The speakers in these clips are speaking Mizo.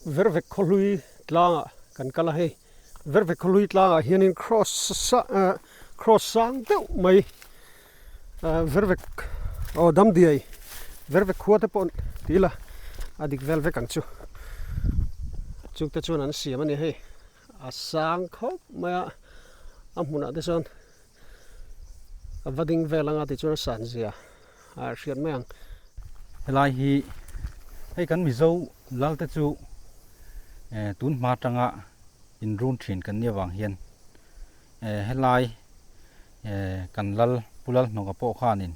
Vervek khawhlui tlangah kan kal a hei Vervek khawhlui tlangah hianin cross cross sang deuh mai Vervek aw damdiai Vervek khua te pawh ti ila a dik vel vek ang chu chungte chuan an siam a ni hei a sang khawp mai a a hmunah te chuan a va ding vel anga tichuan a san zia a hriat mai ang. Helai hi hei kan Mizo lal te chu tun hma atanga inrun thin kan nih avang hian helai kan lal Pu Lalhnawka pawh khanin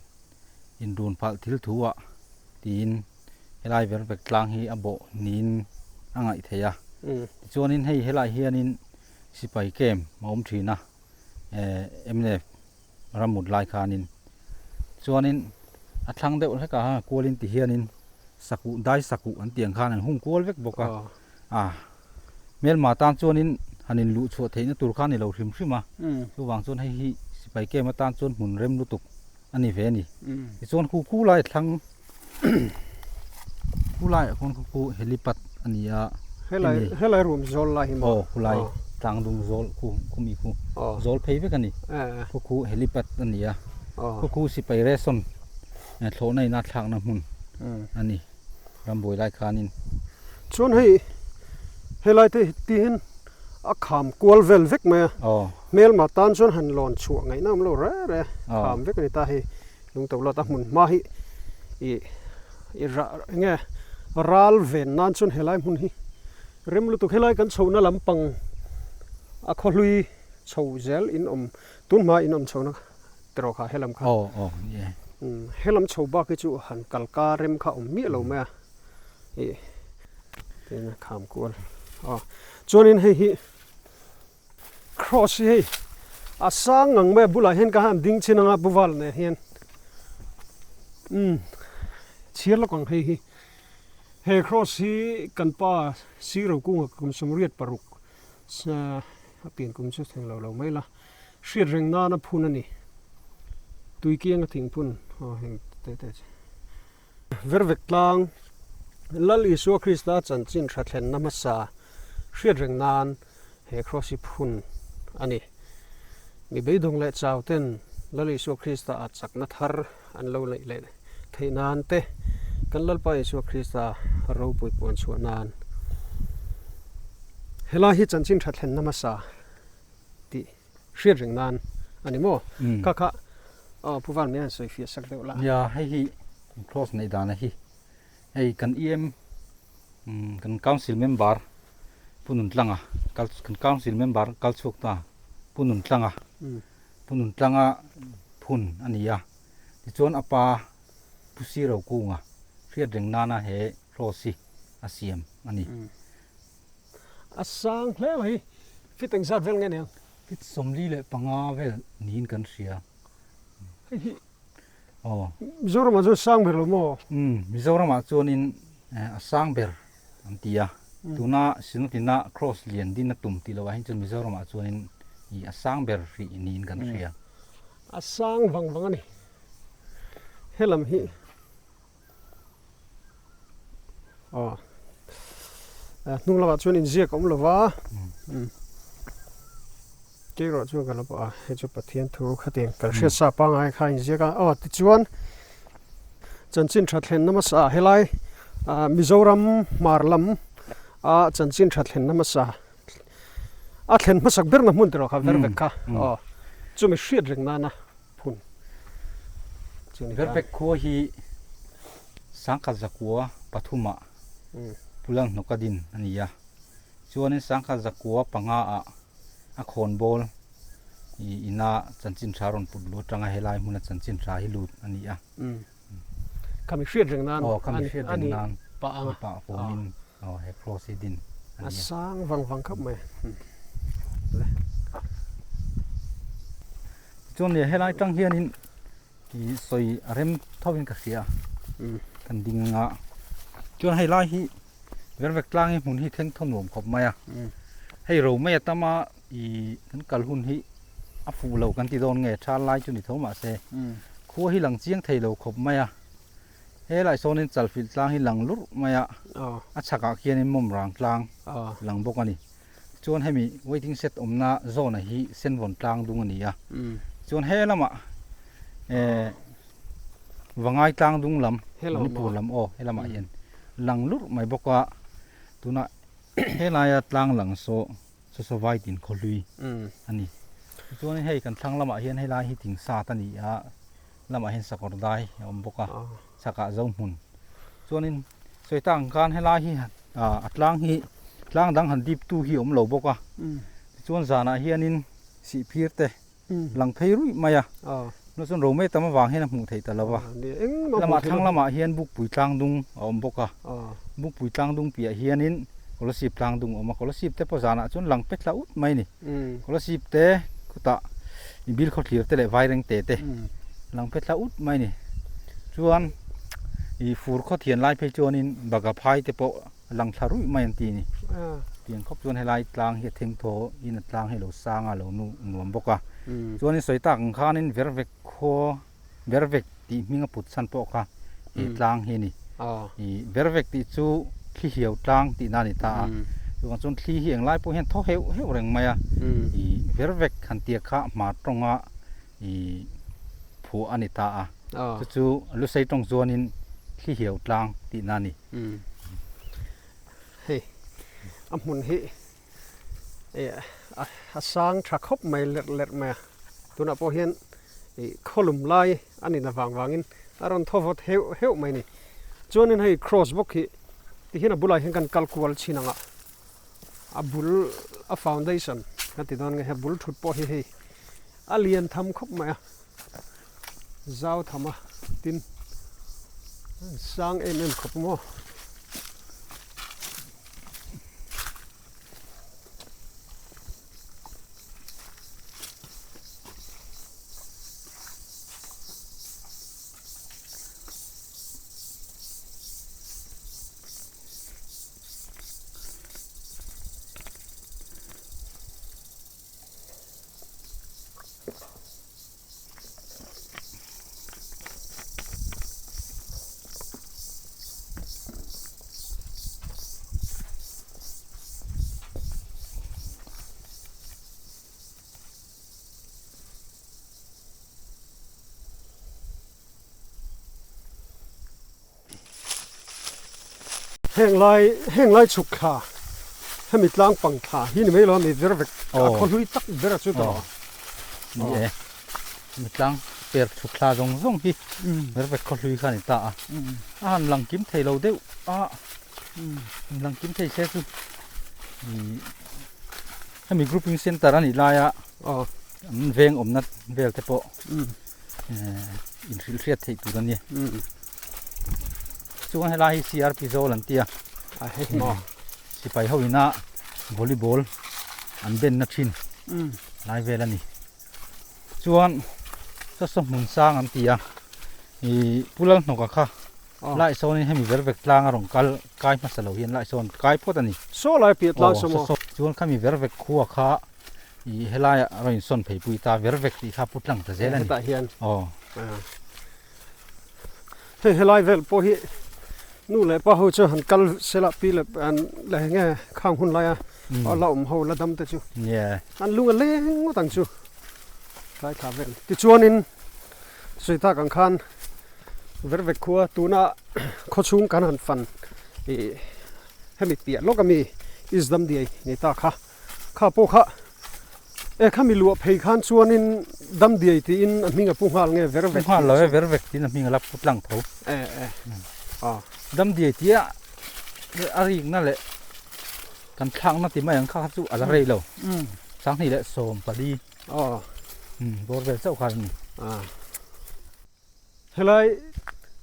inrun phalh thil thu ah tiin helai vervek tlang hi a bawh niin a ngaih theih a. Tichuanin hei helai hianin sipai camp a awm thin a. Mnf ram mut lai khanin chuanin a thlang deuh hlek a kualin ti hianin sakuh dai sakuh an tih ang khan an hung kual vek bawk a a hmelma tan chuanin han in luh chhuah theihna tur kha a ni lo hrim hrim a chuvang chuan hei hi sipai camp atan chuan hmun rem lutuk a ni ve a ni tichuan khu khu lai thlang khu laiah khawn khu khu helipad a ni a helai helai room zawl lai hi maw aw khu lai tlang dung zawl khu khu mi khu zawl phei vek a ni khu khu helipad a ni a khu khu sipai ration thlawhna ina thlakna hmun a ni rambuai lai khanin chuan hei helai te tihin a kham kual vel vek mai a hmelma tan chuan han lawn chhuah ngaihna awm lo reng reng a kham vek a ni ta hei. Lungtawlawt a hmun hma hi ih ih rah eng nge ral ven nan chuan helai hmun hi rem lutuk helai kan chhohna lampang a khawhlui chho zel in awm tun hma in awm chhohna tiraw kha helam kha aw aw ni e helam chho bak hi chu han kal ka rem kha awm miah lo mai a ih tin a kham kual aw chuanin hei hi Cross hi hei a sang ngang mai a bulah hian ka han ding chin anga buval nen hian umm chhiar lawk ang hei hi he cross hi kan pa siro kunga kum sawmriat paruk a pian kum chu thleng lo lo mai la hriat reng nana phun a ni tui kianga thing phun aw heng te te chu. Vervek tlang, Lal Isua Krista chanchin tha thlenna hmasa hriat reng nan he Kross hi phun a ni. Mi beidawng leh chau ten Lal Isua Krista ah chakna thar an lo neih leh theih nan te, kan Lalpa Isua Krista ropui puan chhuah nan helai hi chanchin tha thlenna hmasa tih hriat reng nan a ni maw? Kha kha aw Pu Van Mian sawi fiah sak deuh la. Nia hei hi cross neih dan a hi hei kan EM kan council member Pu Nuntlanga kan council member kal chhuak ta Pu Nuntlanga Pu Nuntlanga phun a ni a tichuan a pa Pu Siro Kunga hriat reng nana he cross hi a siam a ni. A sang hle mai. Fit engzat vel nge niang? Fit 45 vel niin kan hria. Hei hi Aw. Mizoramah chuan sang ber lo maw? Umm, Mizoramah chuanin a sang ber an ti a. Tuna Sinawtina Cross lian din a tum tih loh ah hian chuan Mizoramah chuanin i a sang ber hrih niin kan hria. A sang vang vang a ni. Helam hi. Aw hnung lamah chuan inziak a awm lo va kei erawh chuan ka lo pawh a hei chu Pathian thu khatiang kan hriat sa pangngai kha a inziak a aw tichuan chanchin tha thlenna hmasa helai ah Mizoram hmar lam a chanchin tha thlenna hmasa a thlen hmasak berna hmun te erawh kha ver vek kha aw chumi hriat reng nana phun chu ni ta. Vervek khua hi Sangkhat zakua pathumah Pulang hnawka din a ni a, chuanin Sangkhat zakua panga ah a khawnbawl ina chanchin tha rawn put lut atanga helai hmuna chanchin tha hi lut a ni a. Khami hriat reng nan Aw khami hriat reng nan pah anga pah fawmin aw he cross hi din a ni a. A sang vang vang khawp mai. Chuan leh helai tang hianin ih sawi a rem tho in ka hria kan ding anga chuan hei lai hi vervek tlang hi hmun hi thleng thaw nuam khawp mai a hei ro mai a tam a ih kan kal hun hi a fuh lo kan ti dawn nge tha lai chu ni tho mahse khua hi lang chiang thei lo khawp mai a. Helai sawnin chalfilh tlang hi lang lurh mai a, a chhakah khianin mawmrang tlang lang bawk a ni. Chuan hemi waiting shed awmna zawn-a hi senvawn tlang dung a ni a. Chuan he lamah eh Vangai tlang dung lam, Manipur lam aw he lamah hian lang lurh mai bawk a. Tunah helaia tlang lang saw saw saw vai tin khaw hlui a ni. Tichuan hei kan thlang lamah hian helai hi thing sat a ni a. Lamah hian sakawr dai a awm bawk a, chhakah zo hmun. Chuanin sawi tak ang khan helai hi a tlang hi tlang dang han dip tu hi a awm lo bawk a. Tichuan zanah hianin sihphir te lang phei ruih mai a. Tunah chuan romei tam avang hian a hmuh theih ta lo va. Lamah thlang lamah hian bukpui tlang dung a awm bawk a. Bukpui tlang dung piah hianin Kolasib tlang dung a awm a. Kolasib te pawh zanah chuan lang pe thla ut mai a ni. Kolasib te khutah bil khawthlir te leh vairengte te lang pe thla ut mai a ni. Chuan ih fur khawthian lai phei chuanin baga phai te pawh a lang thla ruih mai an ti a ni. Tiang khawp chuan helai tlang hi a theng thaw in a tlang hi a lo sang a, a lo nu nuam bawk a. Chuanin sawi tak ang khanin vervek khaw vervek tih hming a put chhan pawh kha he tlang hi a ni. Ih vervek tih chu thli hiau tlang tih na a ni ta a. Chuvang chuan thli hi englai pawh hian thaw heuh heuh reng mai a. Ih vervek han tia kha hma tawnga ih phuah a ni ta a. Chu chu lusei tawng chuanin thli hiau tlang tih na a ni. Hei a hmun hi a sang tha khawp mai lerh lerh mai a tunah pawh hian ih khawlum lai a ni na vang vangin a rawn thaw vawt heuh heuh mai a ni chuanin hei cross bawk hi tihian a bulah hian kan kal kual chhin ang a a bul a foundation ka ti dawn nge hei bul thut pawh hi hei a lian tham khawp mai a zau tham a tin sang em em khawp maw. Heng lai heng lai chhuk thla hemi tlang pang thla hi ni mai lo a mi ver vek a khaw hlui tak ber a chu ta lo. Ni e mi tlang per chhuk thla zawng zawng hi ver vek khaw hlui kha a ni ta a a han lang kim thei lo deuh a lang kim thei se chu hemi grouping center a nih laia an veng awmna vel te pawh inhrilh hriat theih tur a ni. Chuan helai hi CRP zawl an ti a sipai ho ina volleyball an benna thin lai vel a ni. Chuan saw saw hmun sang an ti a ih Pu Lalhnawka kha lai sawnin hemi ver vek tlang a rawn kal kai hmasa lo hian lai sawn kai phawt a ni. Saw lai piah tlang saw maw? Chuan khami ver vek khua kha Ih helaiah a rawn insawn phei pui ta ver vek tih kha pu tlang ta zel a ni. Hetah hian. Aw. Hei helai vel pawh hi nu leh pa ho chu han kal sela pi leh an leh nge khang hun laia la awm ho la dam te chu. Yeah. An lung a leng ngawt ang chu. Tlai thla vel. Tichuanin sawi tak ang khan ver vek khua tuna khawchhung kan han fan ih hemi piah lawk ami Isdam diai ni ta kha. Kha pawh kha e khami luah phei khan chuanin dam diai tiin a hming a pu nghal nge ver vek Pu nghal lo e ver vek tiin a hming a la pu tlang tho. E e a. Dam diai tia a rikna leh kan thlakna ti mai ang kha kha chu a la rei lo. Sanghnih leh 14 bawr vel chauh khan a ni. Helai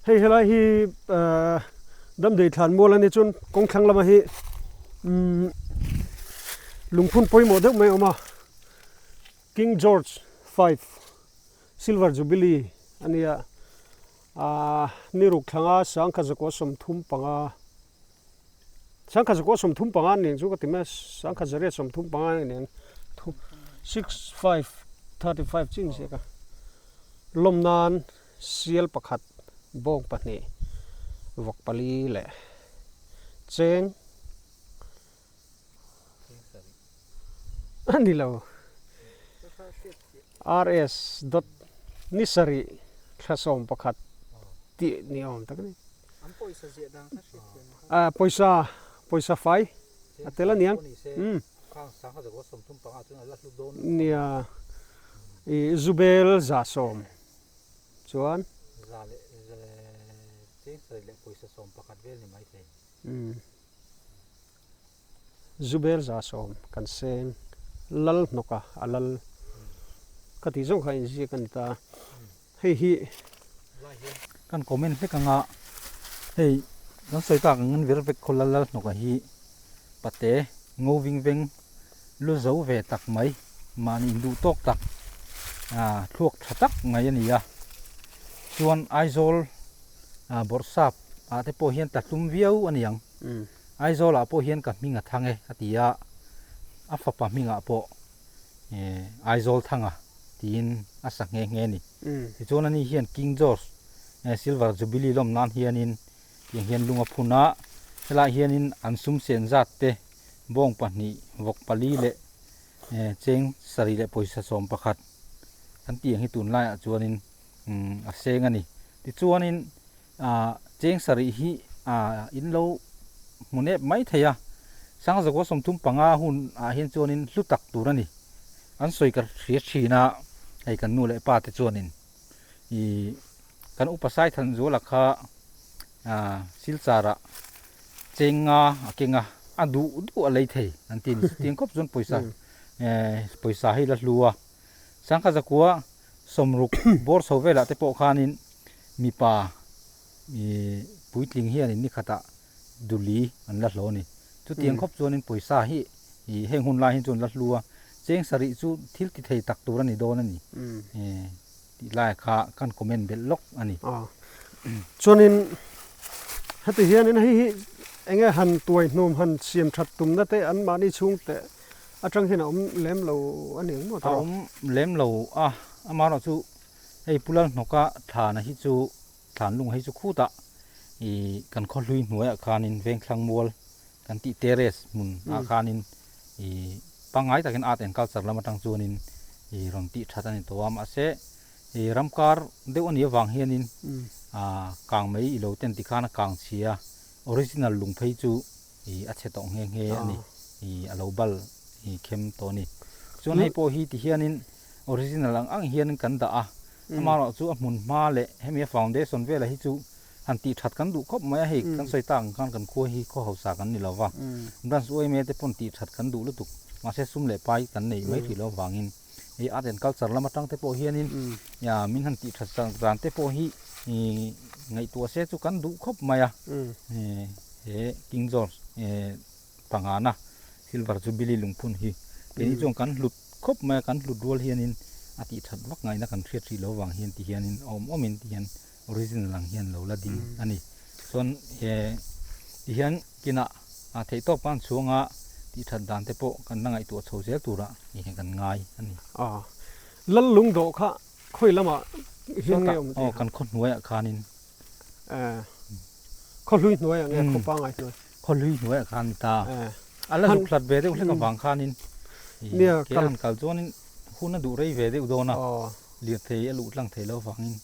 hei helai hi damdawi thlan mual a ni chuan kawng thlang lama hi umm lungphun pawimawh deuh mai a awm a King George 5 Silver Jubilee a nia ahh ni ruk thlanga sangkha zakua 35 sangkha zakua 35 nen chu ka ti mai a sangkha zariat 35 nen 6 5 35 chin ziak a. Lawm nan sial pakhat bawng pahnih Vawk pali leh cheng a ni lo. RS dot ni sarih thla 11 tih ni awm tak a ni. Pawisa pawisa fai a tel a niang. Nia i Zubel 110 chuan. Za leh cheng sarih leh pawisa 11 vel ni maithei. Zubel 110 kan seng lal hnawka a lal ka tih zawng kha inziak a ni ta. Hei hi. Kan comment hlek anga hei kan sawi tak angin ver vek khaw lal lal hnawka hi pate ngo ving veng lu zo ve tak mai mahni induh tawk tak thluak tha tak mai a ni a. Chuan Aizawl bawrhsap ah te pawh hian tlatlum viau a ni ang. Aizawl ah pawh hian ka hming a thang e a ti a, a fapa hmingah pawh Aizawl Thanga tiin a sa nghe nghe a ni. Tichuan ani hian King George Silver Jubilee lawm nan hianin tiang hian lung a phun a, helaiah hianin an sum sen zat te bawng pahnih, vawk pali leh cheng sarih leh pawisa 11 kan tih ang hi tunlaiah chuanin a seng a ni. Tichuanin Cheng sarih hi in lo hmu nep mai thei a, Sangzakaw 35 hun ah hian chuanin hlu tak tur a ni. An sawi ka hria thin a, hei kan nu leh pa te chuanin ih kan upa Saithan Zuala kha Silchar ah cheng nga a keng a, a duh duh a lei thei an ti a ni. Chutiang khawp chuan pawisa pawisa hi la hlu a, Sangkha 160 bawr chho velah te pawh khanin Mipa i puitling hianin ni khatah duli an la hlawh a ni. Chutiang khawp chuanin pawisa hi i heng hun lai hi chuan la hlu a, cheng sarih chu thil ti thei tak tur a ni dawn a ni tih lai kha kan comment belh lawk a ni. Chuanin heti hianin hei hi enge han tuai hnum han siam that tumna te an mahni chhung teh atang hian a awm lem lo a ni ang maw tawh? A awm lem lo a, amaherawhchu chu Hei Pu Lalhnawka thlana hi chu thlanlung hi chu khutah ih kan khaw hlui hnuaiah khanin Vengthlang mual kan tih terrace hmun ah khanin ih pangngai takin art and culture lam atang chuanin ih rawn tih that a ni tawh a mahse ih ramkar deuh a nih avang hianin ah kang mai i lo ten tikhan a kang chhia original lung phei chu ih a chhe tawh nghe nghe a ni ih a lo bal ih khem tawh a ni chuan hei pawh hi tihianin Original ang ang hian kan dah a, amaherawh chu a hmun hma leh hemi a foundation velah hi chu han tih that kan duh khawp mai a, hei kan sawi tak ang khan kan khua hi khaw hausa kan ni lo va, branch UMA te pawn tih that kan duh lutuk, mahse sum leh pai kan neih mai hrih lo avangin hei art and culture lam atang te pawh hianin min han tih that zan te pawh hi ngaihtuah se chu kan duh khawp mai a, he King George pangana silver jubilee lungphun hi keini chuan kan hlut khawp mai a, kan hlut rual hianin a tih that vak ngaihna kan hriat hrih lo vang hian ti hianin a awm awmin ti hian original ang hian lo la ding a ni. Chuan he ti hian kinah a theih tawp khan chhuanga tih that dan te pawh kan la ngaihtuah chho zel turah ni hian kan ngai a ni. Aw, lal lungdawh kha khawi lamah hian nge awm tih kha? Aw, kan khaw hnuaiah khanin. Khaw hlui hnuaiah nge khaw pangai hnuai? Khaw hlui hnuaiah khan ni ta. A la zuk hlat ve deuh hlek avang khanin ke han kal chuanin hun a duh rei ve deuh dawn a, lirthei a luh tlang thei lo avangin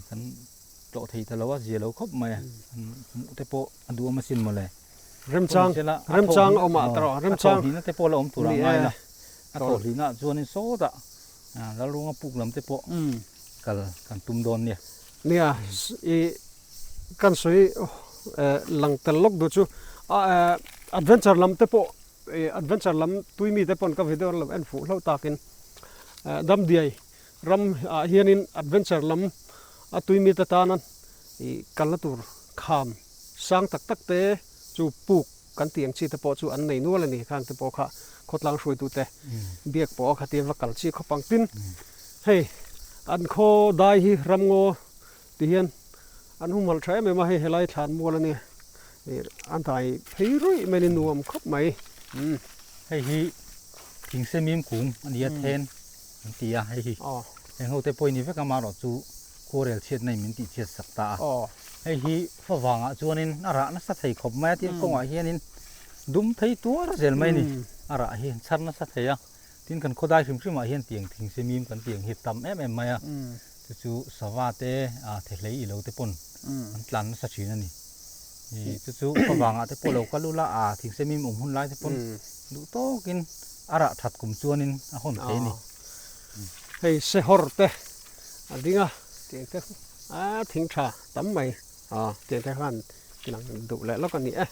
kan tlawh thei ta lo a, zia lo khawp mai a, hmuh te pawh a duhawm asin mawle. Remchang remchang a awm ah ta rawh remchang. A thawhhlihna te pawh la awm tur ah ngai la, a thawhhlihna ah chuanin sawtah Lalrunga puk lam te pawh kal kan tum dawn nia. Nia, i kan sawi lang tel lawk duh chu adventure lam te pawh adventure lam tui mi te pawn ka video lo en fuh hlauh takin Damdiai ram ah hianin adventure lam a tui mi te tana i kalna tur kham sang tak tak te chu puk kan tih ang chi te pawh chu an nei nual a ni khang te pawh kha khawtlang hruaitu te biak pawh a khatia va kal chi khawp ang tin hei an khaw dai hi ramngaw ti hian an humhalh tha em em a hei helai thlan mual a nia ih an dai phei ruih mai a ni nuam khawp mai umm hei hi thingsemim kung a ni a then an ti a hei hi heng ho te pawh hi ni vek a amaherawh chu khuarel chhiatna in min tih chhiat sak ta a. Hei hi favangah chuanin a rah nasa thei khawp mai a tin kawngah hianin dum thei tuar zel mai a ni. A rah hi an chhar nasa thei a, tin kan khawdai hrim hrimah hian tiang thing se mim kan tiang hi tam em em mai a, chu chu sava te thehlei ilo te pawn an tlan nasa thin a ni. Chu chu favangah te pawh lo kal ula a thing se mim awm hun lai te pawn duh tawkin a rah that kum chuanin a hawn thei a ni. Hei sehawr te a ding a tiang te a thing tha tam mai a tiang te khan tilang duh leh lawk a ni e.